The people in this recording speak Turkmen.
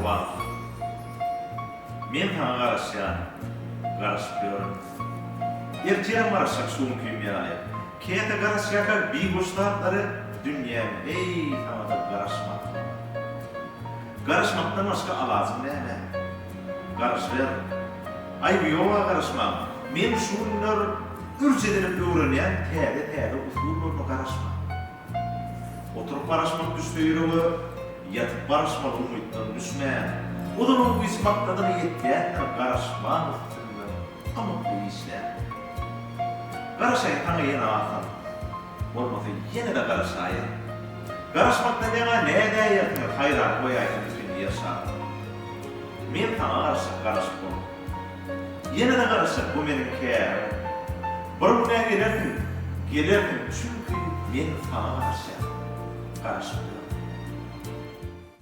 Gurbanow. Men saňa garaşýan, garaşyp ýörün. Ertirem garaşjak şu günküm ýaly. Käte garaşýarka bihuş zatlary dünýäm eý saňa-da garaşmak. Garaşmakdan başga alajyň näme? Garaşyber. Aýby ýog-a garaşmaň. Men şu günler ürç edinip öwrenýän täze-täze usullaryna garaşmak. Oturyp garaşmak düşse ýürege, ýatyp garaşmaly umytdan düşmän. Ozal-oň güýç maksadyna ýetýändir garaşmaň üstünde ymykly işläp. Garaşaýyn saňa ýene az salym. Bolmasa ýene-de garaşaýyn. Garaşmakdan ýaňa nädäýersiňiz haýran goýaýsyn bütin ýer şaryny. Men saňa garaşjak garaşyp bolup. Ýene-de garaşjak bu meniň kärim. Bir gün-ä gelersiň, gelersiň çünki men saňa garaşýan. Garaşyp ýörün.